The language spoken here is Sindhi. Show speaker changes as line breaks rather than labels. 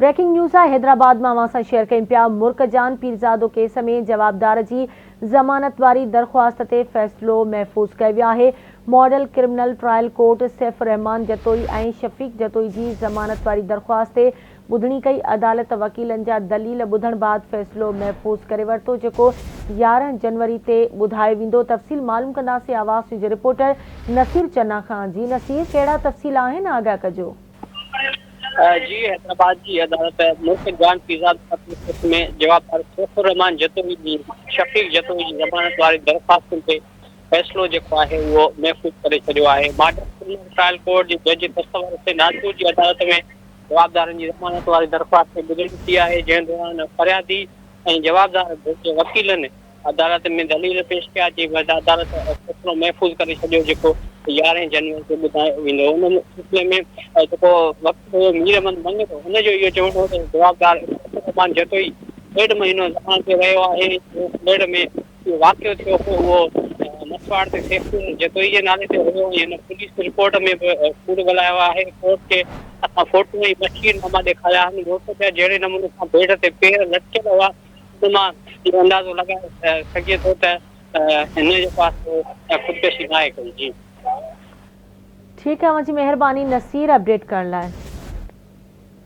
بريڪنگ نيوز آهي حيدرآباد مان اوهان سان شيئر ڪيون پيا مرڪ جان پيرزادو ڪيس ۾ جوابدار جي ضمانت واري درخواست تي فيصلو محفوظ ڪيو ويو آهي model criminal trial court Saif ur Rehman Jatoi ۽ Shafiq Jatoi جي ضمانت واري درخواست تي ٻڌڻي ڪئي عدالت وڪيلن جا دليل ٻڌڻ بعد فيصلو محفوظ ڪري ورتو جيڪو 11 جنوري تي ٻڌايو ويندو تفصيل معلوم ڪنداسين آواز نيوز جي رپورٽر نصير چنا کان جي نصير ڪهڙا تفصيل آهن آگاهه ڪجو.
جي حيدرآباد جي عدالت ملڪ جان پيرزادو قتل ڪيس ۾ جوابدار سيف الرحمان جتوئي جي شفيق جتوئي جي ضمانت واري درخواستن تي فيصلو جيڪو آهي اهو محفوظ ڪري ڇڏيو آهي. ماڊل ڪرمنل ٽرائل ڪورٽ جي جج تصور حسين راجپوت جي عدالت ۾ جوابدارن جي ضمانت واري درخواست تي ٻڌڻي ٿي آهي جنهن دوران فريادي ۽ جوابدار ڌر جي وڪيلن عدالت ۾ دليل پيش ڪيا جنهن بعد عدالت فيصلو محفوظ ڪري ڇڏيو جيڪو يارهين جنوري تي ٻڌايو ويندو ان سلسلي ۾ جيڪو وڪيل هيو مير احمد مڱريو ان جو اهو چوڻ هو ته جوابدار عثمان جتوئي ڏيڍ مهينو ضمانت تي رهيو آهي جنهن فليٽ ۾ اهو واقعو ٿيو هو اهو مسواڙ تي سيف جتوئي جي نالي تي هيو ۽ هن پوليس رپورٽ ۾ به ڪوڙ ڳالهايو آهي ڪورٽ کي اسان فوٽو ۽ بشير ناما ڏيکاريا آهن مڙس جا جهڙي نموني سان بيڊ تي پير لٽڪيل هئا ان مان اهو اندازو لڳائي سگهجي ٿو ته هن جيڪو آهي سو خودڪشي ناهي ڪئي. جي.
ٺيڪ آهي اوهان جي مهرباني نصير اپڊيٽ ڪرڻ لاء.